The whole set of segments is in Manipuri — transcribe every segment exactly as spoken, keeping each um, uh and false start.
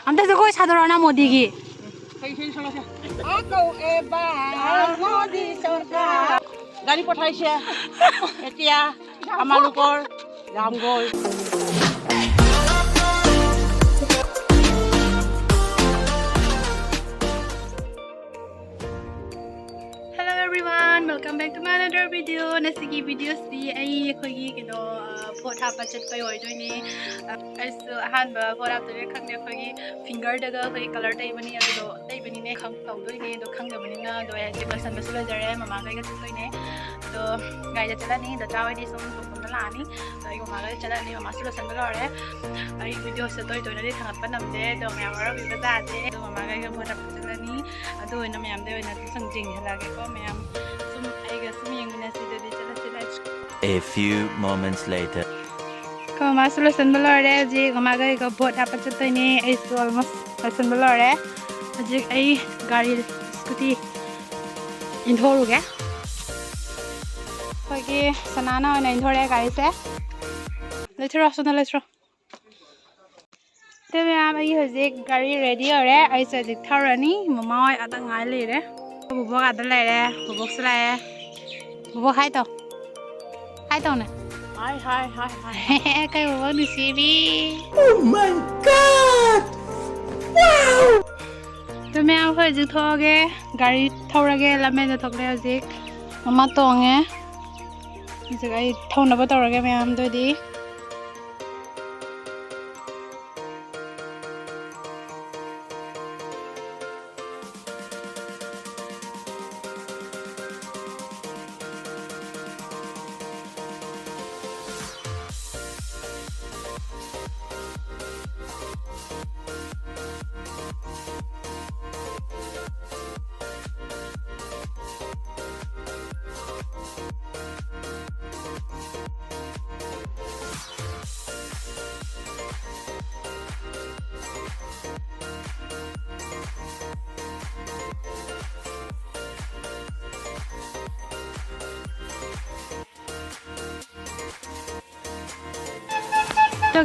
ꯑꯝꯇ ꯖꯒꯣꯏ ꯁꯥꯗꯣꯔꯛꯑꯣꯅ ꯃꯣꯗꯤꯒꯤ꯫ ꯑꯥ ꯀꯧ ꯑꯦꯕꯥ, ꯃꯣꯗꯤ ꯁꯔꯀꯥꯔ꯫ গাড়ী পঠাইছে। এতিয়া আমালোকৰ যামগৈ। Hello everyone, welcome back to my another video. ꯉꯁꯤꯒꯤ videoꯁꯤꯗꯤ ꯑꯩ ꯑꯩꯈꯣꯏꯒꯤ ꯀꯩꯅꯣ, ꯚꯣꯠ ꯍꯥꯞꯄ ꯆꯠꯄꯩ ꯑꯣꯏꯗꯣꯏꯅꯦ꯫ ꯑꯩꯁꯨ ꯑꯍꯥꯟꯕ ꯚꯣꯠ ꯍꯥꯞꯇꯣꯏꯅꯦ, ꯈꯪꯗꯦ, ꯑꯩꯈꯣꯏꯒꯤ fingerꯗꯒ ꯑꯩꯈꯣꯏꯒꯤ colour ꯇꯩꯕꯅꯤ, ꯑꯗꯨꯗꯣ ꯇꯩꯕꯅꯤꯅꯦ, ꯈꯪ ꯇꯧꯗꯣꯏꯅꯦ꯫ ꯑꯗꯣ ꯈꯪꯗꯕꯅꯤꯅ ꯑꯗꯣ ꯑꯩ ꯍꯧꯖꯤꯛ ꯂꯣꯏꯁꯟꯕꯁꯨ ꯂꯣꯏꯖꯔꯦ, ꯃꯃꯥꯒꯩꯒ ꯆꯠꯇꯣꯏꯅꯦ꯫ ꯑꯗꯣ ꯒꯥꯔꯤꯗ ꯆꯠꯂꯅꯤ, ꯗꯗꯥ ꯍꯣꯏꯗꯤ ꯁꯨꯝ ꯇꯣꯡ ꯇꯣꯡꯅ ꯂꯥꯛꯑꯅꯤ꯫ ꯑꯗꯣ ꯑꯩ ꯃꯃꯥꯒ ꯆꯠꯂꯅꯤ, ꯃꯃꯥꯁꯨ ꯂꯣꯏꯁꯟꯕ ꯂꯣꯏꯔꯦ꯫ ꯑꯩ videoꯁꯦ ꯇꯣꯏ ꯇꯣꯏꯅꯗꯤ ꯊꯥꯡꯒꯠꯄ ꯉꯝꯗꯦ, ꯑꯗꯣ ꯃꯌꯥꯝ ꯋꯥꯔꯝꯕꯤꯕ ꯇꯥꯗꯦ꯫ ꯑꯗꯣ ꯃꯃꯥꯒ ꯑꯩꯒ ꯃꯣꯏꯔꯥꯡ ꯆꯠꯂꯅꯤ꯫ ꯑꯗꯨ ꯑꯣꯏꯅ ꯃꯌꯥꯝꯗ ꯑꯣꯏꯅ ꯁꯨꯝ ꯌꯦꯡꯍꯜꯂꯛꯑꯒꯦꯀꯣ꯫ ꯃꯌꯥꯝ ꯁꯨꯝ ꯑꯩꯒ ꯁꯨꯝ ꯌꯦꯡꯃꯤꯟꯅꯁꯤ꯫ ꯑꯗꯨꯗꯤ ꯆꯠꯂꯁꯤ, let's go꯫ A few moments later. ꯀꯣ ꯃꯃꯥꯁꯨ ꯂꯣꯏꯁꯟꯕ ꯂꯣꯏꯔꯦ꯫ ꯍꯧꯖꯤꯛ ꯃꯃꯥꯒ ꯑꯩꯒ ꯚꯣꯠ ꯍꯥꯞꯄ ꯆꯠꯇꯣꯏꯅꯦ꯫ ꯑꯩꯁꯨ almost ꯂꯣꯏꯁꯟꯕ ꯂꯣꯏꯔꯦ꯫ ꯍꯧꯖꯤꯛ ꯑꯩ ꯒꯥꯔꯤ, scooty ꯏꯟꯊꯣꯛꯎꯒꯦ꯫ ꯑꯩꯈꯣꯏꯒꯤ ꯁꯅꯥꯅ ꯑꯣꯏꯅ ꯏꯟꯊꯣꯔꯛꯑꯦ ꯒꯥꯔꯤꯁꯦ꯫ ꯂꯩꯊꯔꯣ, ꯁꯣꯝꯗ ꯂꯩꯊꯔꯣ꯫ ꯇꯦ ꯃꯌꯥꯝ, ꯑꯩꯒꯤ ꯍꯧꯖꯤꯛ ꯒꯥꯔꯤ ready ꯑꯣꯏꯔꯦ꯫ ꯑꯩꯁꯦ ꯍꯧꯖꯤꯛ ꯊꯧꯔꯅꯤ꯫ ꯃꯃꯥ ꯍꯣꯏ ꯑꯥꯗ ꯉꯥꯏ ꯂꯩꯔꯦ꯫ ꯕꯣꯕꯣꯛ ꯑꯥꯗ ꯂꯩꯔꯦ꯫ ꯕꯣꯕꯣꯛꯁꯨ ꯂꯥꯛꯑꯦ꯫ ꯕꯣꯕꯣꯛ, hi ꯇꯧ꯫ Hi ꯇꯧꯅꯦ꯫ Hi, hi, hi, hi, hi꯫ ꯀꯩ ꯕꯣꯕꯣꯛ ꯅꯨꯡꯁꯤꯕꯤ꯫ Oh my God! Wow! ꯑꯗꯣ ꯃꯌꯥꯝ, ꯑꯩꯈꯣꯏ ꯍꯧꯖꯤꯛ ꯊꯣꯛꯑꯒꯦ꯫ ꯒꯥꯔꯤ ꯊꯧꯔꯒꯦ꯫ ꯂꯝꯕꯦꯟꯗ ꯊꯣꯛꯂꯦ ꯍꯧꯖꯤꯛ꯫ ꯃꯃꯥ ꯇꯣꯡꯉꯦ꯫ ꯍꯧꯖꯤꯛ ꯑꯩ ꯊꯧꯅꯕ ꯇꯧꯔꯒꯦ ꯃꯌꯥꯝꯗꯨꯗꯤ꯫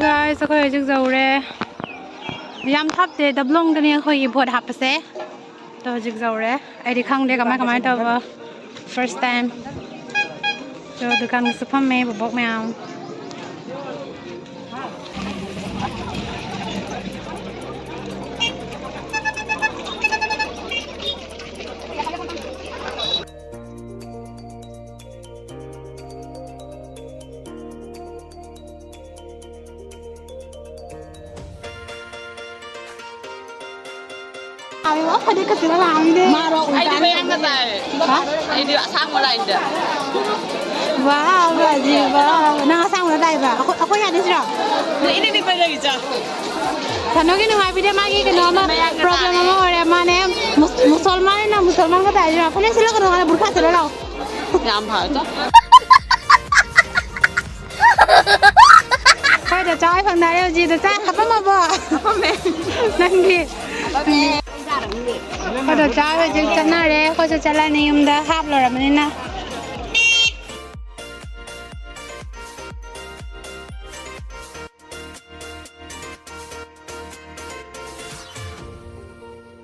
Guys, ꯑꯩꯈꯣꯏ ꯍꯧꯖꯤꯛ ꯌꯧꯔꯦ꯫ ꯌꯥꯝ ꯊꯥꯞꯇꯦ, ꯗꯕ꯭ꯂꯣꯡꯗꯅꯤ ꯑꯩꯈꯣꯏꯒꯤ ꯕꯣꯠ ꯍꯥꯞꯄꯁꯦ꯫ ꯑꯗꯣ ꯍꯧꯖꯤꯛ ꯌꯧꯔꯦ꯫ ꯑꯩꯗꯤ ꯈꯪꯗꯦ ꯀꯃꯥꯏ ꯀꯃꯥꯏꯅ ꯇꯧꯕ, first time꯫ ꯑꯗꯣ ꯗꯨꯀꯥꯟꯗꯁꯨ ꯐꯝꯃꯦ ꯕꯣꯕꯣꯛ ꯃꯌꯥꯝ꯫ ꯑꯩꯗꯤ ꯃꯌꯥꯡꯒ ꯇꯥꯏ꯫ ꯍꯥ? ꯑꯩꯗꯤ ꯑꯁꯥꯡꯕ ꯂꯥꯏꯟꯗ꯫ ꯋꯥꯎ, ꯔꯥꯖꯤ, ꯋꯥꯎ꯫ ꯅꯪ ꯑꯁꯥꯡꯕꯗ ꯇꯥꯏꯕ? ꯑꯩꯈꯣꯏ, ꯑꯩꯈꯣꯏ ꯌꯥꯅꯤꯁꯤꯔꯣ? ꯅꯪ ꯏꯅꯤꯡ ꯅꯤꯡꯕ ꯂꯩꯖꯥ꯫ ꯁꯥꯅꯣꯒꯤ ꯅꯨꯡꯉꯥꯏꯕꯤꯗꯦ, ꯃꯥꯒꯤ ꯀꯩꯅꯣ ꯑꯃ, ꯃꯌꯥꯡꯒ problem ꯇꯥꯏ꯫ ꯑꯃ ꯑꯣꯏꯔꯦ꯫ ꯃꯥꯅꯦ ꯃꯨꯁ-, ꯃꯨꯁꯜꯃꯥꯟꯅꯤꯅ ꯃꯨꯁꯜꯃꯥꯟꯒ ꯇꯥꯏꯁꯤꯔꯣ? ꯐꯅꯦꯛ ꯁꯦꯠꯂꯒꯅꯨ, ꯃꯥꯅꯦ ꯕꯨꯔꯈꯥ ꯁꯦꯠꯂ ꯂꯥꯛꯑꯣ꯫ ꯌꯥꯝ ꯐꯔꯦ꯫ ꯍꯣꯏ, ꯗꯣ ꯆꯥ ꯍꯣꯏ ꯐꯪꯅꯔꯦ ꯍꯧꯖꯤꯛ꯫ ꯗꯣ ꯆꯥ ꯍꯥꯄꯝꯃꯕꯣ? ꯍꯥꯄꯝꯃꯦ꯫ ꯅꯪꯗꯤ? ꯍꯣꯏ, ꯗꯣ ꯆꯥ ꯍꯣꯏ ꯍꯧꯖꯤꯛ ꯆꯠꯅꯔꯦ꯫ ꯑꯩꯈꯣꯏꯁꯨ ꯆꯠꯂꯅꯤ ꯌꯨꯝꯗ, ꯍꯥꯞ ꯂꯣꯏꯔꯕꯅꯤꯅ꯫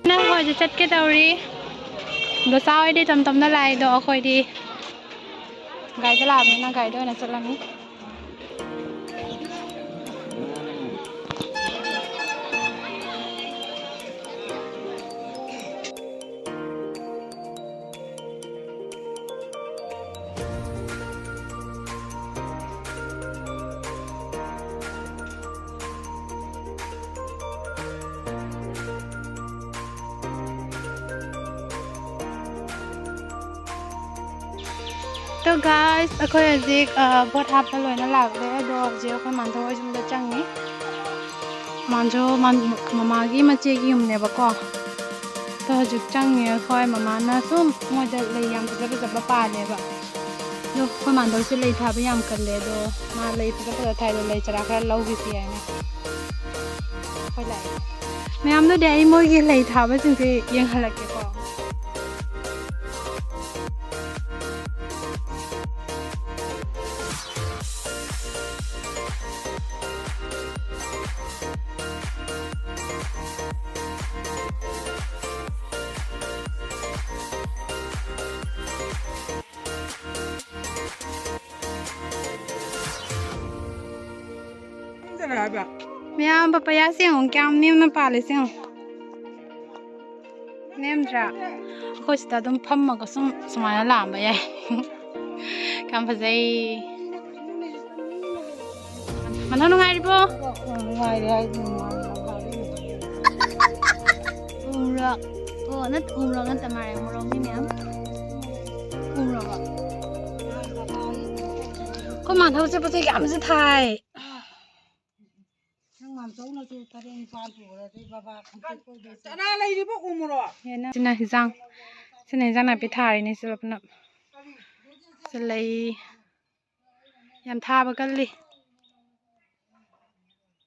ꯅꯪ ꯍꯣꯏꯁꯨ ꯆꯠꯀꯦ ꯇꯧꯔꯤ꯫ ꯗꯣꯁꯥ ꯍꯣꯏꯗꯤ ꯇꯝ ꯇꯝꯅ ꯂꯥꯛꯑꯦ, ꯑꯗꯣ ꯑꯩꯈꯣꯏꯗꯤ ꯒꯥꯔꯤꯗ ꯂꯥꯛꯑꯕꯅꯤꯅ ꯒꯥꯔꯤꯗ ꯑꯣꯏꯅ ꯆꯠꯂꯅꯤ꯫ ꯑꯗꯣ guys, ꯑꯩꯈꯣꯏ ꯍꯧꯖꯤꯛ, ꯑ, ꯕꯣꯠ ꯍꯥꯞꯄ ꯂꯣꯏꯅ ꯂꯥꯛꯂꯦ꯫ ꯑꯗꯣ ꯍꯧꯖꯤꯛ ꯑꯩꯈꯣꯏ ꯃꯥꯟꯗꯣ ꯍꯣꯏ ꯌꯨꯝꯗ ꯆꯪꯉꯤ꯫ ꯃꯥꯟꯗꯣ ꯃꯥꯟ-, ꯃꯃꯥꯒꯤ ꯃꯆꯦꯒꯤ ꯌꯨꯝꯅꯦꯕꯀꯣ꯫ ꯑꯗꯣ ꯍꯧꯖꯤꯛ ꯆꯪꯉꯤ ꯑꯩꯈꯣꯏ꯫ ꯃꯃꯥꯅ ꯁꯨꯝ ꯃꯣꯏꯗ ꯂꯩ ꯌꯥꯝ ꯐꯖ ꯐꯖꯕ ꯄꯥꯜꯂꯦꯕ꯫ ꯑꯗꯣ ꯑꯩꯈꯣꯏ ꯃꯥꯟꯗꯣꯁꯦ ꯂꯩ ꯊꯥꯕ ꯌꯥꯝ ꯀꯜꯂꯦ꯫ ꯑꯗꯣ ꯃꯥ ꯂꯩ ꯐꯖ ꯐꯖ ꯊꯥꯏꯗꯣ ꯂꯩ ꯆꯔꯥ ꯈꯔ ꯂꯧꯈꯤꯁꯤ ꯍꯥꯏꯅ꯫ ꯑꯩꯈꯣꯏ ꯂꯥꯛꯑꯦ꯫ ꯃꯌꯥꯝꯗꯨꯗꯤ ꯑꯩ ꯃꯣꯏꯒꯤ ꯂꯩ ꯊꯥꯕꯁꯤꯡꯁꯦ ꯌꯦꯡꯍꯜꯂꯛꯀꯦꯀꯣ꯫ ꯃꯌꯥꯝ ꯄꯄꯌꯥꯁꯦ ꯌꯦꯡꯉꯨ, ꯀꯌꯥꯝ ꯅꯦꯝꯅ ꯄꯥꯜꯂꯤꯁꯦ ꯌꯦꯡꯉꯨ꯫ ꯅꯦꯝꯗ꯭ꯔꯥ? ꯑꯩꯈꯣꯏ ꯁꯤꯗ ꯑꯗꯨꯝ ꯐꯝꯃꯒ ꯁꯨꯝ ꯁꯨꯃꯥꯏꯅ ꯂꯥꯝꯕ ꯌꯥꯏ꯫ ꯌꯥꯝ ꯐꯖꯩ꯫ ꯃꯊꯧ ꯅꯨꯡꯉꯥꯏꯔꯤꯕꯣ? ꯅꯨꯡꯉꯥꯏꯔꯤ ꯍꯥꯏꯗꯤ ꯅꯨꯡꯉꯥꯏꯔꯤ꯫ ꯎꯃꯣꯔꯣꯛ꯫ ꯑꯣ, ꯅꯠ-, ꯎꯃꯣꯔꯣꯛ ꯅꯠꯇ ꯃꯥꯜꯂꯦ, ꯃꯣꯔꯣꯛꯅꯤ ꯃꯌꯥꯝ꯫ ꯎꯃꯣꯔꯣꯛ꯫ ꯑꯩꯈꯣꯏ ꯃꯥ ꯊꯕꯛ ꯆꯠꯄꯁꯦ ꯌꯥꯝꯁꯨ ꯊꯥꯏ꯫ ꯅꯪ ꯃꯥꯝꯇꯣꯛꯅꯁꯨ ꯇꯔꯦꯠ ꯅꯤꯄꯥꯜ ꯄꯨꯈ꯭ꯔꯗꯤ ꯕꯕꯥ ꯈꯪꯇꯦꯛ ꯀꯣꯏꯗꯣꯏꯁꯦ꯫ ꯆꯅꯥ ꯂꯩꯔꯤꯕꯣ ꯎ ꯃꯣꯔꯣꯛ? ꯁꯤꯅ ꯍꯤꯟꯖꯥꯡ, ꯁꯤꯅ ꯍꯤꯟꯖꯥꯡ ꯅꯥꯄꯤ ꯊꯥꯔꯤꯅꯦ ꯁꯤꯗ ꯄꯨꯂꯞ꯫ ꯁꯤꯗ ꯂꯩ꯫ ꯌꯥꯝ ꯊꯥꯕ ꯀꯜꯂꯤ꯫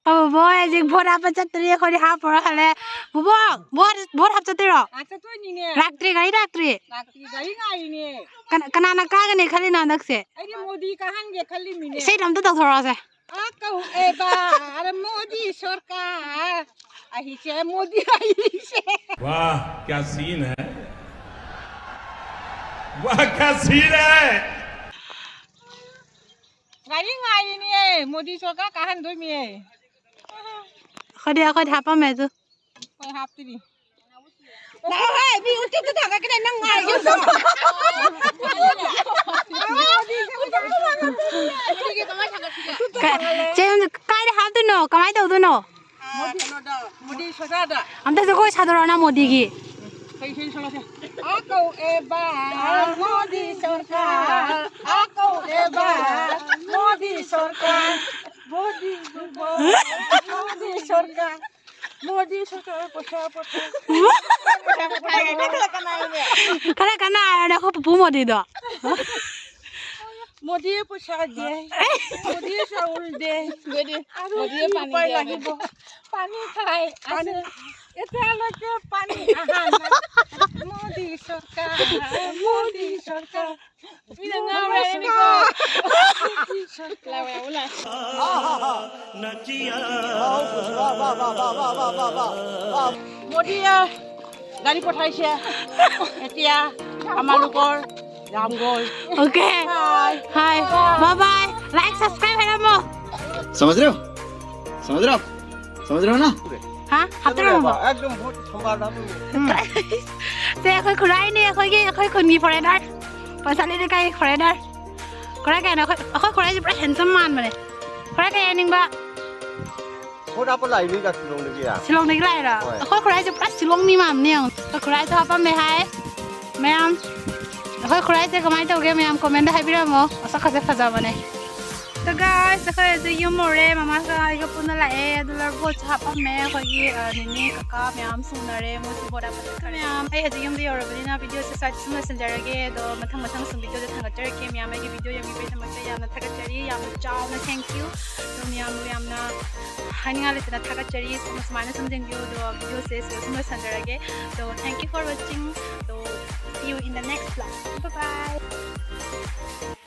ꯑꯧ, ꯕꯣꯏ ꯍꯧꯖꯤꯛ ꯚꯣꯠ ꯍꯥꯞꯄ ꯆꯠꯇ꯭ꯔꯤ, ꯑꯩꯈꯣꯏꯗꯤ ꯍꯥꯞꯄꯨꯔ ꯍꯜꯂꯦ꯫ ꯕꯣꯕꯣꯛ, ꯚꯣꯠ, ꯚꯣꯠ ꯍꯥꯞ ꯆꯠꯇꯣꯏꯔꯣ? ꯑꯥ, ꯆꯠꯇꯣꯏꯅꯤꯅꯦ꯫ ꯂꯥꯛꯇ꯭ꯔꯤ, ꯒꯥꯔꯤ ꯂꯥꯛꯇ꯭ꯔꯤ꯫ ꯂꯥꯛꯇ꯭ꯔꯤ, ꯒꯥꯔꯤ ꯉꯥꯏꯔꯤꯅꯦ꯫ ꯀꯅꯥ, ꯀꯅꯥꯅ ꯀꯥꯒꯅꯤ ꯈꯜꯂꯤꯅꯣ ꯍꯟꯗꯛꯁꯦ? ꯑꯩꯗꯤ ꯃꯣꯗꯤ ꯀꯥꯍꯟꯒꯦ ꯈꯜꯂꯤꯃꯤꯅꯦ꯫ ꯏꯁꯩꯗꯣ ꯑꯝꯇ ꯇꯧꯊꯣꯔꯛꯑꯣꯁꯦ꯫ ꯑ ꯀꯧ ꯑꯦ ꯕꯥꯔ ꯃꯣꯗꯤ ꯁꯔꯀꯥꯔ, ꯑꯍꯤꯁꯦ ꯃꯣꯗꯤ ꯑꯍꯤꯁꯦ꯫ वाह, क्या सीन है, वाह, क्या सीन है। ꯒꯥꯔꯤ ꯉꯥꯏꯔꯤꯅꯦ, ꯃꯣꯗꯤ ꯁꯔꯀꯥꯔ ꯀꯥꯍꯟꯗꯣꯏꯅꯦ꯫ ꯑꯩꯈꯣꯏꯗꯤ, ꯑꯩꯈꯣꯏꯗꯤ ꯍꯥꯞꯄꯝꯃꯦ ꯑꯗꯨ꯫ ꯍꯣꯏ, ꯍꯥꯞꯇ꯭ꯔꯤ꯫ ꯂꯥꯛꯑꯣꯍꯦ, ꯃꯤ ꯎꯇꯨꯞꯇ ꯊꯥꯡꯒꯠꯀꯗꯥꯏ, ꯅꯪ ꯉꯥꯏꯒꯦ ꯑꯝꯇ꯫ ꯀ-, ꯆꯦ, ꯀꯥꯏꯗ ꯍꯥꯞꯇꯣꯏꯅꯣ? ꯀꯃꯥꯏꯅ ꯇꯧꯗꯣꯏꯅꯣ? ꯑꯥ, ꯀꯩꯅꯣꯗ, ꯃꯣꯗꯤ ꯁꯣꯗꯥꯗ꯫ ꯑꯝꯇ ꯖꯒꯣꯏ ꯁꯥꯗꯣꯔꯛꯑꯣꯅ ꯃꯣꯗꯤꯒꯤ꯫ ꯀꯩ ꯏꯁꯩ ꯁꯛꯂꯛꯀꯦ? ꯑꯥ, ꯀꯧ ꯑꯦ ꯕꯥ, ꯃꯣꯗꯤ ꯁꯔꯀꯥꯔ, ꯑꯥ, ꯀꯧ ꯑꯦ ꯕꯥ, ꯃꯣꯗꯤ ꯁꯔꯀꯥꯔ, ꯃꯣꯗꯤ, ꯃꯣꯗꯤ ꯁꯔꯀꯥꯔ꯫ ꯃꯣꯗꯤ ꯁꯔꯀꯥꯔ ꯄꯩꯁꯥ ꯄꯩꯁꯥ꯫ ꯈꯔ ꯀꯟꯅ ꯍꯥꯏꯔꯣꯅꯦ, ꯑꯩꯈꯣꯏ ꯄꯨꯄꯨ ꯃꯣꯗꯤꯗꯣ꯫ ꯃꯣꯗꯤ ꯄꯩꯁꯥ ꯗꯦ꯫ ꯃꯣꯗꯤ ꯆꯥꯎꯜ ꯗꯦ꯫ ꯃꯣꯗꯤ, ꯑꯗꯨ ꯃꯣꯗꯤ ꯀꯔꯤ ꯄꯥꯅꯤ ꯎꯄꯥꯏ ꯗꯦ ꯂꯩꯕꯣ? ꯄꯥꯅꯤ ꯊꯥꯏ꯫ ꯄꯥꯅꯤ꯫ ꯑꯁ, ꯑꯦꯇꯥꯂꯣꯀꯦ ꯄꯥꯅꯤ ꯑꯍꯥꯟꯕ꯫ ꯃꯣꯗꯤ ꯁꯔꯀꯥꯔ, ꯃꯣꯗꯤ ꯁꯔꯀꯥꯔ꯫ ꯃꯤꯅ ꯉꯥꯎꯔꯦ ꯍꯥꯏꯅꯤꯀꯣ꯫ ꯂꯥꯎ, ꯂꯥꯎ, ꯂꯥꯎ꯫ ꯃꯣꯗꯤ, গাড়ী পঠাইছে। এতিয়া আমালোকৰ যামগৈ। Okay। Bye। Hi। Bye bye। Like, subscribe ꯍꯥꯏꯔꯝꯃꯣ। समझ रहे हो? समझ रहे हो? समझ रहे हो ना? ꯍꯥ? ꯍꯥꯞꯇꯣꯔꯝꯃꯕꯣ? एकदम बहुत संभाल रहा तू। ꯁꯦ, ꯑꯩꯈꯣꯏ ꯈꯨꯔꯥꯏꯅꯦ, ꯑꯩꯈꯣꯏꯒꯤ, ꯑꯩꯈꯣꯏ ꯈꯨꯟꯒꯤ ꯐꯣꯔꯦꯅꯔ, ꯄꯟꯁꯥꯂꯤ ꯂꯩꯀꯥꯏꯒꯤ ꯐꯣꯔꯦꯅꯔ꯫ ꯈꯨꯔꯥꯏ ꯀꯩꯅꯣ, ꯑꯩꯈꯣꯏ, ꯑꯩꯈꯣꯏ ꯈꯨꯔꯥꯏꯁꯦ ꯄꯨꯔꯥ ꯍꯦꯟꯁꯝ ꯃꯥꯟꯕꯅꯦ꯫ ꯈꯨꯔꯥꯏ ꯀꯩ ꯍꯥꯏꯅꯤꯡꯕ? बहुत आप लाई भी का शिलोंग लगी यार। ꯁꯤꯂꯣꯡꯗꯒꯤ ꯂꯥꯛꯏꯔꯣ? ꯍꯣꯏ꯫ ꯑꯩꯈꯣꯏ ꯈꯨꯔꯥꯏꯁꯦ ꯄꯨꯔꯥ ꯁꯤꯂꯣꯡ ꯃꯤ ꯃꯥꯟꯕꯅꯦ ꯌꯦꯡꯉꯣ꯫ ꯑꯩꯈꯣꯏ ꯈꯨꯔꯥꯏꯁꯨ ꯍꯥꯄꯝꯃꯦ ꯍꯥꯏ ꯃꯌꯥꯝ꯫ ꯑꯩꯈꯣꯏ ꯈꯨꯔꯥꯏꯁꯦ ꯀꯃꯥꯏꯅ ꯇꯧꯒꯦ ꯃꯌꯥꯝ comment ꯍꯥꯏꯕꯤꯔꯝꯃꯣ꯫ ꯃꯁꯛ ꯈꯁꯦ ꯐꯖꯕꯅꯦ꯫ So guys, ꯑꯩꯈꯣꯏ ꯍꯧꯖꯤꯛ ꯌꯨꯝ ꯌꯧꯔꯦ꯫ ꯃꯃꯥꯒ ꯑꯩꯒ ꯄꯨꯟꯅ ꯂꯥꯛꯑꯦ꯫ ꯑꯗꯨ ꯂꯣꯏꯔꯒ ꯕꯣꯠꯁꯨ ꯍꯥꯞꯄꯝꯃꯦ꯫ ꯑꯩꯈꯣꯏꯒꯤ, ꯑ, ꯅꯦꯅꯦ ꯀꯀꯥ ꯃꯌꯥꯝ ꯁꯨꯅꯔꯦ꯫ ꯃꯣꯏꯁꯨ ꯕꯣꯠ ꯍꯥꯞꯄ ꯆꯠꯈ꯭ꯔꯦ꯫ ꯃꯌꯥꯝ, ꯑꯩ ꯍꯧꯖꯤꯛ ꯌꯨꯝꯗ ꯌꯧꯔꯕꯅꯤꯅ videoꯁꯦ ꯁ꯭ꯋꯥꯏꯗ ꯁꯨꯝ ꯂꯣꯏꯁꯤꯟꯖꯔꯒꯦ꯫ ꯑꯗꯣ ꯃꯊꯪ ꯃꯊꯪ ꯁꯨꯝ videoꯁꯦ ꯊꯥꯡꯒꯠꯆꯔꯛꯀꯦ꯫ ꯃꯌꯥꯝ ꯑꯩꯒꯤ video ꯌꯦꯡꯕꯤꯕꯒꯤꯗꯃꯛꯇ ꯌꯥꯝꯅ ꯊꯥꯒꯠꯆꯔꯤ꯫ ꯌꯥꯝꯅ ꯆꯥꯎꯅ thank you꯫ ꯑꯗꯣ ꯃꯌꯥꯝꯕꯨ ꯌꯥꯝꯅ ꯍꯥꯏꯅꯤꯡꯉꯥꯏ ꯂꯩꯇꯅ ꯊꯥꯒꯠꯆꯔꯤ꯫ ꯁꯨꯝ ꯁꯨꯃꯥꯏꯅ ꯁꯨꯝ ꯌꯦꯡꯕꯤꯌꯨ꯫ ꯑꯗꯣ videoꯁꯦ ꯁꯤꯗ ꯁꯨꯝ ꯂꯣꯏꯁꯤꯟꯖꯔꯒꯦ꯫ So thank you for watching. So see you in the next vlog. Bye bye.